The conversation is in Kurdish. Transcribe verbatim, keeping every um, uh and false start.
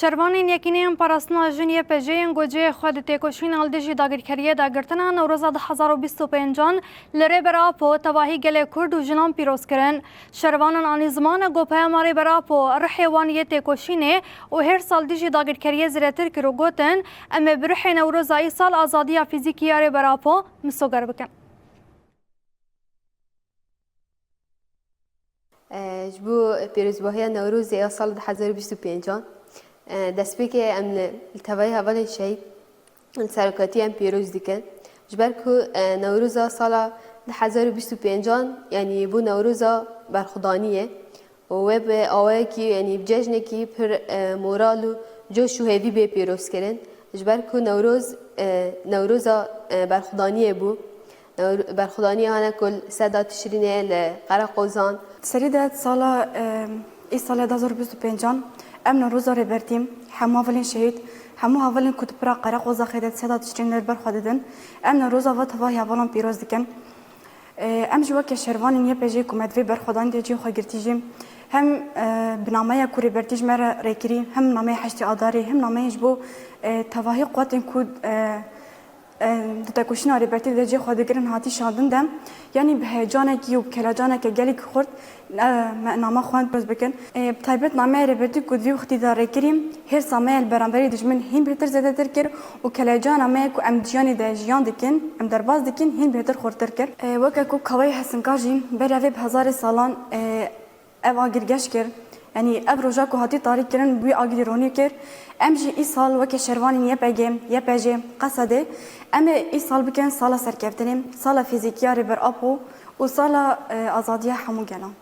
Şervanên Yekîneyên Parastina Jin Y P J yên ku cihê xwe di têkoşîna li dijî dagirkeriyê de girtine, Newroza du hezar û bîst û pêncan li Rêber Apo tevahî gelê Kurd û jinan pîroz kirin. Şervanan anî ziman e ku peyama Rêber Apo rihê wan yê têkoşînê û hêrsa li dijî dagirkeriyê zêdetir kir û gotin, em ê bi rihê Newroza îsal azadiya fîzîkî ya Rêber Apo misoger bikin. E, ji bo pîrozbahiya Newrozê ya sala du hezar û bîst û pêncan, e, destpêkê em li, li tevayî hevalên şehîd li serokatiyê em pîroz dikin. Ji ber ku, e, Newroza sala du hezar û bîst û pêncan, yanî bû Newroza berxwedaniyê û wê bi awayekî, yanî bi cejnekî pir, e, moral û coş û hêvî bê pîrozkirin. Ji ber ku Newroz, e, Newroza, e, berxwedaniyê bû. Berxwedaniya hene ku li seda Tişrînê li Qereqozan. Serî de sala, e, îsalê du hezar û bîst û pêncan em Newroza Rêbertî, hemû hevalên şehîd, hemû hevalên ku di pira Qereqozaxê de di seda Tişrînê li ber xwe didin, em Newroza va tevahî hevalan pîroz dikin. E, em jî weke şervanên Y P J ku me di vê berxwedanî de cihê xwe girtî jî hem, e, bi nameya ku Rêbertî ji me re rêkirî, hem nameya heştê Adarê, hem nameyên ji bo, e, tevahî quwetên ku, e, di tekoşîna Rêbertî de cihê xwe digirin hatî şandin de, yanî bi heyecanekî û bi kelecaneke gelekî xurt, e, me nama xwend pîroz bikin. E, bi taybet nameya Rêbertî ku di vî wextî de rêkirî, hêrsa me ya li beramberî dijmin hîn bêhtir zêdetir kir û kelecana me ya ku em di jiyanê de jiyan dikin, em derbas dikin, hîn bêhtir xurtir kir. E, weke ku Kawayê Hesinka jî beriya vê bi hezarê salan, e, ev agir geş kir. Yanî ev roja ku hatî tarî kirin, wî agirî ronî kir. Em jî îsal weke şervanên Y P G, Y P J, Qesedê, em ê îsal bikin sala serkeftinê, sala fîzîkiya Rêber Apo û sala, e, azadiya hemû gelan.